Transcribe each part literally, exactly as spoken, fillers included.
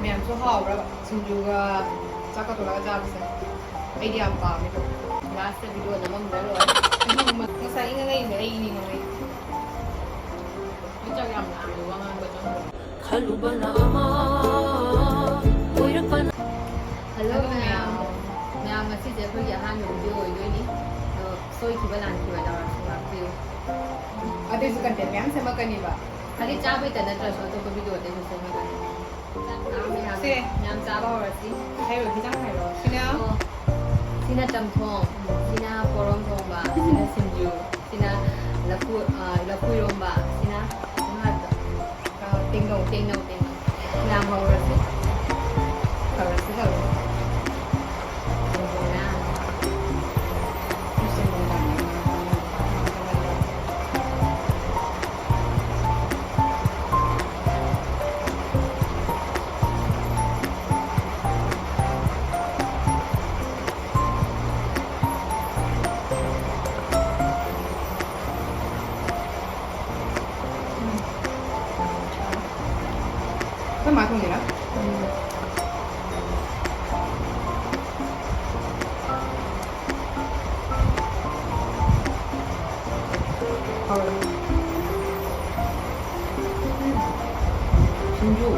ꯃꯌꯥꯝꯁꯨ ꯍꯥꯎꯕ꯭ꯔꯕ ꯁꯤꯡꯖꯨꯒ ꯆꯥꯛꯀ ꯇꯣꯠꯂꯒ ꯆꯥꯕꯁꯦ? ꯑꯩꯗꯤ ꯌꯥꯝ ꯄꯥꯝꯃꯦ꯫ Last ꯚꯤꯗꯤꯑꯣ ꯅꯝꯃꯝꯗ꯭ꯔ ꯂꯣꯏꯔꯦ꯫ ꯑꯍꯤꯡ ꯃ-, ꯉꯁꯥꯏ ꯏꯉꯩ ꯉꯩꯁꯦ ꯑꯩꯅꯤ ꯉꯩ꯫ ꯃꯤꯆꯥꯛ ꯌꯥꯝ ꯂꯥꯡꯉꯦ, ꯋꯥ ꯉꯥꯡꯕ ꯆꯪꯗ꯭ꯔꯦ꯫ ꯈꯜꯂꯨꯕꯅ ꯑꯃ, ꯑꯣꯏꯔꯛꯄꯅ꯫ Hello, hello, ꯃꯌꯥꯝ꯫ ꯃꯌꯥꯝ꯫ ꯃꯌꯥꯝ, ꯉꯁꯤꯁꯦ ꯑꯩꯈꯣꯏꯒꯤ ꯑꯍꯥꯟꯕ ꯚꯤꯗꯤꯑꯣ ꯑꯣꯏꯗꯣꯏꯅꯤ꯫ ꯑꯗꯣ ꯁꯣꯏꯈꯤꯕ ꯂꯥꯟꯈꯤꯕ ꯇꯧꯔꯁꯨ ꯉꯥꯛꯄꯤꯌꯨ꯫ ꯑꯗꯨꯏꯁꯨ content ꯃꯌꯥꯝ ꯁꯦꯝꯃꯛꯀꯅꯤꯕ꯫ ꯍꯥꯏꯗꯤ ꯆꯥꯕꯩꯇ ꯅꯠꯇ꯭ꯔꯁꯨ ꯑꯇꯣꯞꯄ ꯚꯤꯗꯤꯑꯣ ꯑꯇꯩꯁꯨ ꯁꯦꯝꯃꯛꯀꯅꯤ꯫ ꯆꯥꯛ ꯂꯥꯝꯃꯦ ꯌꯥꯝꯅ꯫ ꯁꯦ꯫ ꯃꯌꯥꯝ ꯆꯥꯕ ꯍꯧꯔꯁꯤ꯫ ꯍꯥꯏꯔꯣ, ꯍꯤꯟꯖꯥꯡ ꯍꯥꯏꯔꯣ꯫ ꯁꯤꯅ? ꯑꯣ꯫ ꯁꯤꯅ ꯆꯝꯊꯣꯡ, ꯁꯤꯅ ꯄꯣꯔꯣꯝ ꯊꯣꯡꯕ, ꯁꯤꯅ ꯁꯤꯡꯖꯨ, ꯁꯤꯅ ꯂꯐꯨ, ꯑ, ꯂꯐꯨ ꯏꯔꯣꯝꯕ, ꯁꯤꯅ ꯀꯩꯅꯣ ꯍꯥꯏꯕꯗꯣ꯫ ꯑ, ꯇꯦꯡꯅꯧ꯫ ꯇꯦꯡꯅꯧ, ꯇꯦꯡꯅꯧ꯫ ꯃꯌꯥꯝ ꯍꯧꯔꯁꯤ꯫ ꯍꯧꯔꯁꯤ, ꯍꯧꯔꯁꯤ꯫ ꯇꯦꯡꯅꯧ ꯃꯌꯥꯝ꯫ ꯑꯩꯈꯣꯏ ꯃꯥ ꯊꯣꯡꯉꯤꯔꯥ? ꯎꯝ꯫ ꯍꯥꯎꯔꯦ꯫ ꯁꯤꯡꯖꯨ꯫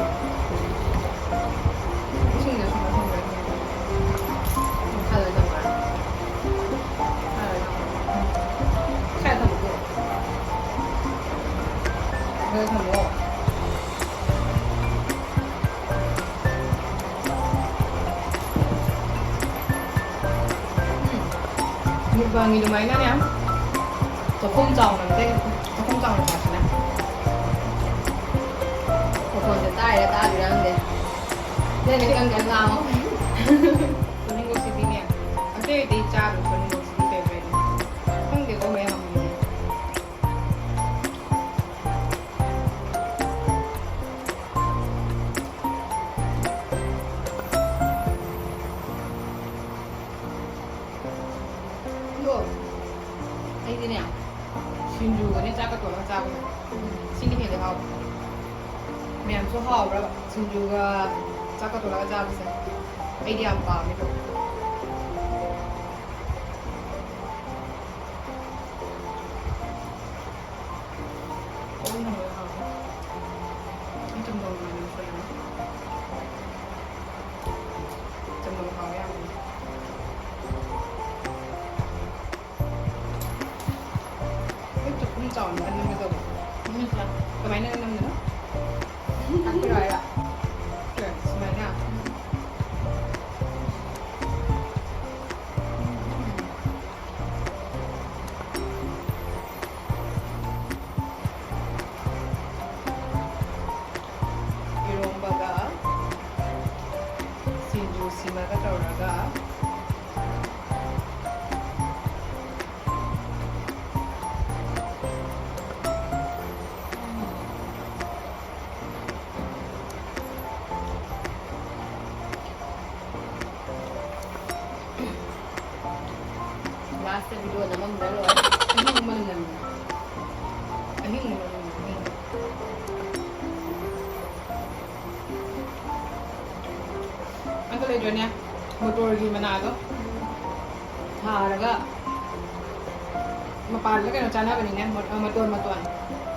ꯏꯁꯤꯡꯗ ꯁꯨꯝꯕ ꯊꯝꯕ꯭ꯔꯥ ꯈꯪꯗꯦ꯫ ꯃꯈꯥꯗ ꯊꯝꯕ꯭ꯔꯥ? ꯃꯈꯥꯗ ꯊꯝꯕ꯭ꯔꯥ? ꯎꯝ꯫ ꯃꯈꯥꯗ ꯊꯝꯃꯨꯀꯣ꯫ ꯃꯈꯥꯗ ꯊꯝꯃꯣ꯫ ꯎꯝ꯫ Mukbangꯒꯤ ꯑꯗꯨꯃꯥꯏꯅꯅꯦ, ꯆꯥꯛꯈꯨꯝ ꯆꯥꯎꯅ ꯑꯝꯇ, ꯆꯥꯛꯈꯨꯝ ꯆꯥꯎꯅ ꯆꯥꯁꯤꯅꯦ꯫ ꯃꯈꯣꯟꯁꯦ ꯇꯥꯏꯔꯥ ꯇꯥꯗ꯭ꯔꯤꯔꯥ ꯈꯪꯗꯦ꯫ ꯅꯪꯅ ꯀꯟ ꯀꯟ ꯉꯥꯡꯉꯣ꯫ ꯐ꯭ꯂꯦꯃꯤꯡꯒꯣ ꯁꯤꯗꯤꯅꯦ, ꯑꯇꯩ ꯑꯇꯩ ꯆꯥꯔꯣꯏ, ꯐ꯭ꯂꯦꯃꯤꯡꯒꯣ ꯁꯤꯗꯤ ꯐꯦꯕꯔꯦꯠꯅꯦ꯫ ꯈꯪꯗꯦꯀꯣ ꯃꯌꯥꯝꯒꯤꯗꯤ꯫ ꯑꯗꯣ ꯑꯩꯗꯤꯅꯦ, ꯁꯤꯡꯖꯨꯒꯅꯦ ꯆꯥꯛꯀ ꯇꯣꯠꯂꯒ ꯆꯥꯕꯁꯦ, ꯁꯤꯅ ꯍꯦꯜꯂꯦ ꯍꯥꯎꯕ꯫ ꯃꯌꯥꯝꯁꯨ ꯍꯥꯎꯕ꯭ꯔꯕ ꯁꯤꯡꯖꯨꯒ ꯆꯥꯛꯀ ꯇꯣꯠꯂꯒ ꯆꯥꯕꯁꯦ? ꯑꯩꯗꯤ ꯌꯥꯝ ꯄꯥꯝꯃꯦ ꯑꯗꯣ꯫ ꯑꯗꯨꯝ ꯍꯥꯎꯋꯦ, ꯍꯥꯎꯋꯦ꯫ ꯑꯩ ꯆꯝꯊꯣꯡ ꯃꯥꯟꯕ ꯃꯁꯛ ꯑꯃ꯫ ꯆꯝꯊꯣꯡ ꯍꯥꯎꯋꯦ ꯌꯥꯝꯅ꯫ ꯑꯩ ꯆꯥꯛꯈꯨꯝ ꯆꯥꯎꯅ ꯅꯝꯒꯦ ꯇꯧꯕ꯫ ꯎꯝ, ꯀꯃꯥꯏꯅ ꯅꯝꯗꯣꯏꯅꯣ? ꯇꯥꯛꯄꯤꯔꯣ ꯍꯥꯏꯔꯣ? ꯁꯦ, ꯁꯨꯃꯥꯏꯅ꯫ ꯏꯔꯣꯝꯕꯒ ꯁꯤꯡꯖꯨ ꯁꯤꯃꯒ ꯇꯧꯔꯒ꯫ Last video ꯅꯝꯃꯝꯗ꯭ꯔ ꯂꯣꯏꯔꯦ꯫ ꯑꯍꯤꯡꯕ ꯃꯅꯝ ꯅꯝꯃꯦ꯫ ꯑꯍꯤꯡꯕ ꯃꯅꯝ ꯅꯝꯃꯦ, ꯑꯍꯤꯡꯕ꯫ ꯑꯝꯇ ꯂꯩꯇ꯭ꯔꯅꯦ? ꯃꯣꯇꯣꯔꯒꯤ ꯃꯅꯥꯗꯣ ꯊꯥꯔꯒ ꯃꯄꯥꯟꯗ ꯀꯩꯅꯣ ꯆꯥꯅꯕꯅꯤꯅꯦ, ꯃꯣ-, ꯑ, ꯃꯇꯣꯟ ꯃꯇꯣꯟ꯫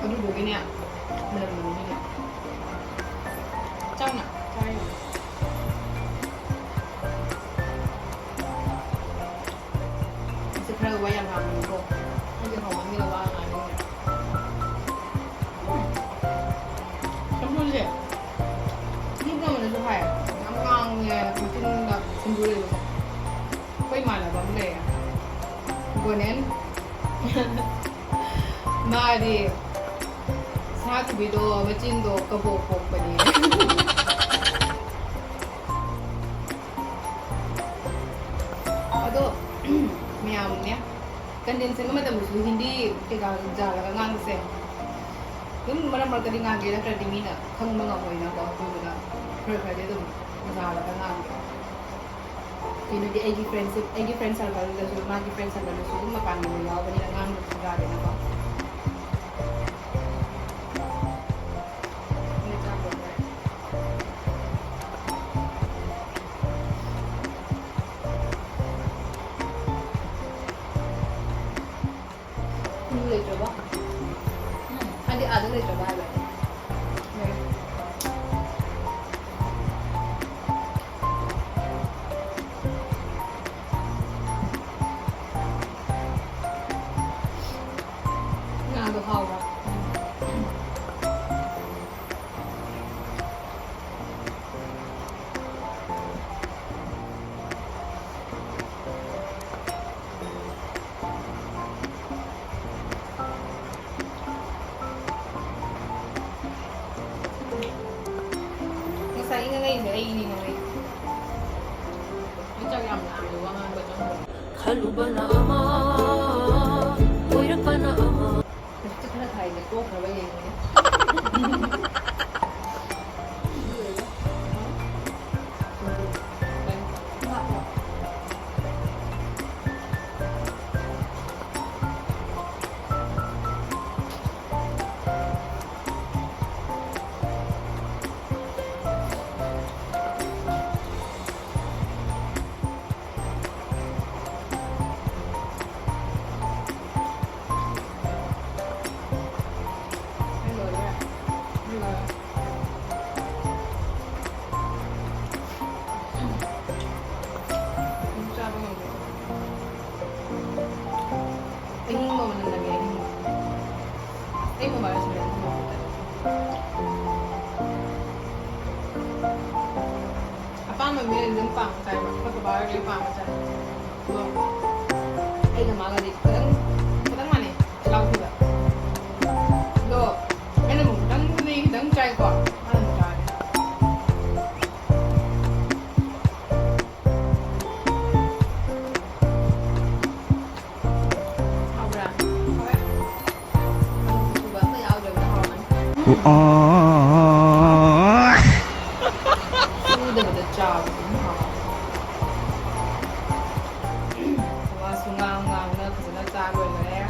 ꯑꯗꯨꯗꯨꯒꯤꯅꯦ ꯃꯅꯝ ꯅꯝꯊꯤꯅꯦ꯫ ꯆꯥꯎꯅ꯫ ꯆꯥꯏꯅꯦ꯫ ꯑꯁꯤ ꯈꯔ ꯋꯥ ꯌꯥꯝ ꯉꯥꯡꯕꯅꯤꯀꯣ꯫ ꯑꯩꯗꯤ ꯍꯧꯃꯟꯒꯤꯗ ꯋꯥ ꯉꯥꯡꯅꯤꯡꯉꯦ꯫ ꯎꯝ꯫ ꯁꯝꯕ꯭ꯔꯨꯁꯦ ꯃꯤ ꯄꯨꯝꯅꯃꯛꯅꯁꯨ ꯍꯥꯏ, ꯌꯥꯝ ꯉꯥꯡꯉꯦ ꯃꯆꯤꯟꯗ ꯁꯝꯕ꯭ꯔꯨ ꯂꯩꯕꯁꯦ꯫ ꯑꯩꯈꯣꯏ ꯏꯃꯥꯟꯅꯕ ꯑꯃ ꯂꯩꯌꯦ, ꯒꯣꯅꯦꯟ꯫ ꯃꯥꯗꯤ ꯁꯅꯥꯇꯣꯝꯕꯤꯗꯣ ꯃꯆꯤꯟꯗꯣ ꯀꯕꯣꯛ ꯄꯣꯛꯄꯅꯦ꯫ ꯑꯗꯣ, ꯃꯌꯥꯝꯅꯦ, content ꯁꯦꯝꯕ ꯃꯇꯝꯗꯁꯨ ꯍꯤꯟꯗꯤ ꯀꯩꯀꯥ ꯖꯥꯜꯂꯒ ꯉꯥꯡꯕꯁꯦ ꯑꯗꯨꯝ ꯃꯔꯛ ꯃꯔꯛꯇꯗꯤ ꯉꯥꯡꯒꯦ, ꯅꯠꯇ꯭ꯔꯗꯤ ꯃꯤꯅ ꯈꯪꯕ ꯉꯝꯃꯣꯏꯅꯀꯣ꯫ ꯑꯗꯨꯗꯨꯅ ꯈꯔ ꯈꯔꯗꯤ ꯑꯗꯨꯝ ꯖꯥꯜꯂꯒ ꯉꯥꯡꯒꯦ꯫ ꯀꯩꯅꯣꯗꯤ ꯑꯩꯒꯤ friendship, ꯑꯩꯒꯤ friend circleꯗꯁꯨ, ꯃꯥꯒꯤ friend circleꯗꯁꯨ ꯑꯗꯨꯝ ꯃꯄꯥꯟ ꯂꯝꯗ ꯌꯥꯎꯕꯅꯤꯅ ꯉꯥꯡꯗꯕꯁꯨ ꯌꯥꯗꯦꯅꯀꯣ꯫ ꯑꯩꯅ ꯆꯥꯛ ꯂꯣꯏꯔꯦ꯫ ꯂꯩꯇ꯭ꯔꯕꯣ? ꯎꯝ, ꯍꯥꯏꯗꯤ ꯑꯥꯗ ꯂꯩꯇ꯭ꯔꯕ ꯍꯥꯏꯕ? ꯂꯩ꯫ ꯉꯥꯗꯣ ꯍꯥꯎꯕ꯭ꯔꯥ? ꯉꯁꯥꯏ ꯉꯥꯡꯉꯛꯏꯁꯦ ꯑꯩꯒꯤꯅꯤ, ꯉꯥꯡꯉꯛꯏꯁꯦ꯫ ꯑꯩ ꯆꯥꯛ ꯌꯥꯝ ꯂꯥꯝꯃꯦ, ꯋꯥ ꯉꯥꯡꯕ ꯆꯪꯗ꯭ꯔꯦ꯫ ꯈꯜꯂꯨꯕꯅ ꯑꯃ, ꯑꯣꯏꯔꯛꯄꯅ ꯑꯃ꯫ ꯍꯧꯖꯤꯛꯇꯤ ꯈꯔ ꯊꯥꯏꯁꯦ ꯇꯣꯛꯈ꯭ꯔꯕ ꯌꯦꯡꯉꯨꯅꯦ꯫ ꯑꯗꯨꯝ ꯆꯥꯕ ꯉꯝꯗꯦ꯫ ꯑꯍꯤꯡꯕ ꯃꯅꯝ ꯅꯝꯃꯦ, ꯑꯍꯤꯡꯕ꯫ ꯑꯩ mobile ꯁꯤꯗ ꯑꯍꯤꯡꯕ ꯃꯅꯝ ꯅꯝꯃꯦ꯫ ꯑꯄꯥꯝꯕ ꯃꯤꯅꯗꯤ ꯑꯗꯨꯝ ꯄꯥꯝꯕ ꯆꯥꯏꯕ, ꯑꯩꯈꯣꯏ ꯕꯕꯥ ꯍꯣꯏꯗꯤ ꯄꯥꯝꯕ ꯆꯥꯏ꯫ ꯑꯗꯣ ꯑꯩꯒ ꯃꯥꯒꯗꯤ ꯈꯤꯇꯪ, ꯈꯤꯇꯪ ꯃꯥꯟꯅꯩ, ꯆꯤꯜꯍꯥꯎ ꯊꯤꯕ꯫ ꯑꯗꯣ ꯑꯩꯅ ꯑꯃꯨꯛ ꯈꯤꯇꯪꯗꯤ, ꯈꯤꯇꯪ ꯆꯥꯏꯀꯣ, ꯃꯥꯅ ꯑꯃꯨꯛ ꯆꯥꯗꯦ꯫ ꯍꯥꯎꯕ꯭ꯔꯥ? ꯍꯥꯎꯋꯦ꯫ ꯑꯃꯨꯛ ꯁꯨꯕ ꯑꯝꯇ ꯌꯥꯎꯗ꯭ꯔꯕꯅꯤꯅ ꯍꯥꯎꯔꯝꯃꯅꯤ꯫ ꯁꯨꯗꯕꯗ ꯆꯥꯕꯁꯤꯅ ꯍꯥꯎꯋꯦ꯫ ꯋꯥꯁꯨ ꯉꯥꯡ ꯉꯥꯡꯅ ꯐꯖꯅ ꯆꯥ ꯂꯣꯏꯈꯔꯦ꯫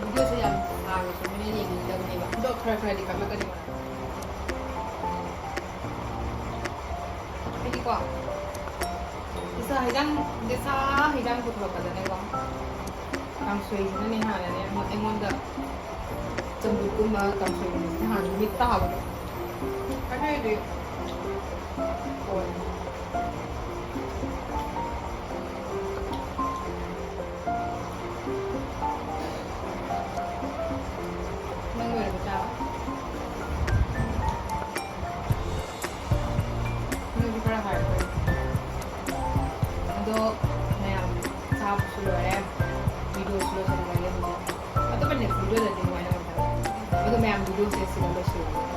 Videoꯁꯦ ꯌꯥꯝ ꯁꯥꯡꯅꯁꯨ ꯃꯤꯅ ꯌꯦꯡꯅꯤꯡꯗꯕꯅꯦꯕ꯫ ꯑꯗꯣ ꯈꯔ ꯈꯔꯗꯤ ꯀꯛꯂꯛꯀꯅꯤ꯫ ꯍꯥꯏꯗꯤꯀꯣ, ꯏꯁꯥ ꯍꯤꯗꯥꯛ, ꯏꯁꯥ ꯍꯤꯗꯥꯛ ꯄꯨꯊꯣꯔꯛꯄꯗꯅꯦꯀꯣ, ꯀꯥꯡꯁꯣꯏꯁꯤꯅꯅꯦ ꯍꯥꯟꯅꯅꯦ ꯑꯩꯉꯣꯟ- ꯑꯩꯉꯣꯟꯗ ꯆꯝꯐꯨꯠꯀꯨꯝꯕ ꯀꯥꯡꯁꯣꯏꯒꯨꯝꯕꯁꯤꯅ ꯍꯥꯟꯅ ꯃꯤꯠ ꯇꯥꯕꯗꯣ꯫ ꯑꯗꯨꯏꯗꯤ ꯑꯣꯏ꯫ ꯅꯪ ꯂꯣꯏꯔꯕ ꯆꯥꯕ? ꯅꯣꯏꯁꯨ ꯈꯔ ꯍꯥꯏꯔꯛꯑꯣ꯫ ꯑꯗꯣ ꯃꯌꯥꯝ ꯆꯥꯕꯁꯨ ꯂꯣꯏꯔꯦ, videoꯁꯨ ꯂꯣꯏꯁꯤꯟꯈ꯭ꯔꯒꯦ ꯍꯧꯖꯤꯛ꯫ ꯑꯇꯣꯞꯄ next videoꯗꯗꯤ ꯅꯨꯡꯉꯥꯏꯅ ꯇꯧꯔꯛꯀꯦ꯫ ꯑꯗꯣ ꯃꯌꯥꯝ videoꯁꯦ ꯁꯤꯗ ꯂꯣꯏꯁꯤꯜꯂꯒꯦ꯫